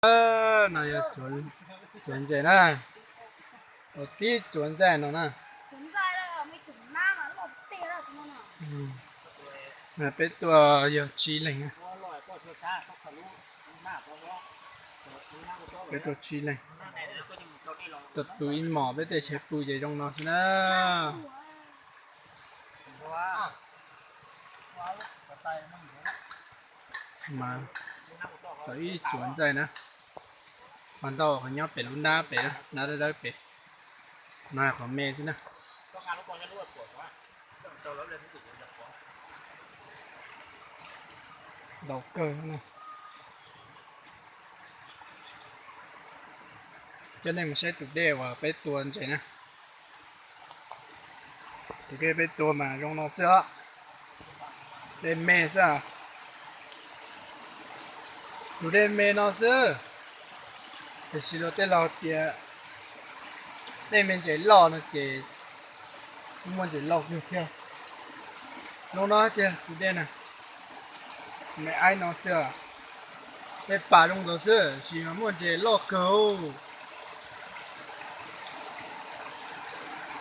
No yog tsuav ntses na, tib tsuav ntxaij no na. Peb tuaj yog tsib leeg, peb tuaj tsib leeg, tuaj pw ib hmos peb tej chaw pw ces zoo no xwb na. Mas tau ib tsuav ntxaij na, ho ntau qhov nyob pem lub nrab pem, nrab dawb dawb pem, no qhov me xwb na. Ntau kawg. Coj nej mus saib tus dej uas peb tua ntses na. Tus dej peb tua mas zoo no xwb os. Dej me xwb. Tus dej me no xwb, tiam sis luag tej laug tias dej me ntses loj no ces muaj ntses loj kawg thiab. Zoo no tiag tus dej na, me aib no xwb. Dej pas zoo nkaus xwb sis mas muaj ntses loj kawg.